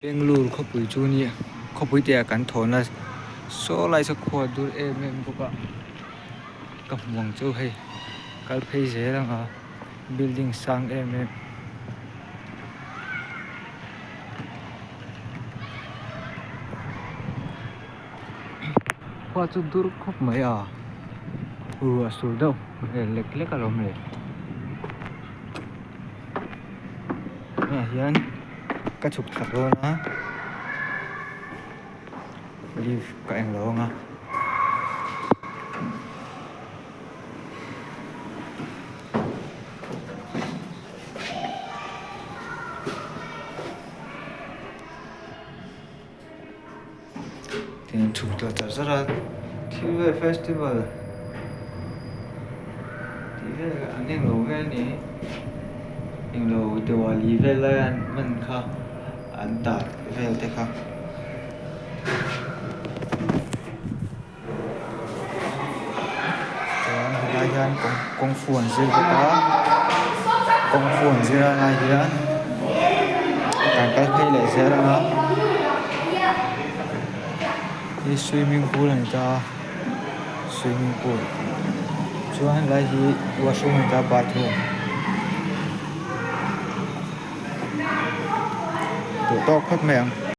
Bengaluru khawpui chu nia khawpui tih ah kan thawhna saw lai saw khua dur em em bawk a ka hmu ang chu hei kal phei zel ang a building sang em em. Khua chu dur khawp mai a ruah sur deuh hmel lek lek alawm le tunah hian ka chhuk thla dawn a lift ka eng lo ang a. Tin chhuk tla char char a thil vel festival tih vel an englo vel a ni englo diwali vel lai an hman kha an tar vel te kha. Chuan helai hian kung fu an zir bawk a kung fu an zir lai hian kan kal phei leh zel ang a hei swimming pool a ni ta a swimming pool chuan helai hi washroom a ni ta bathroom duh tawk phawt mai ang.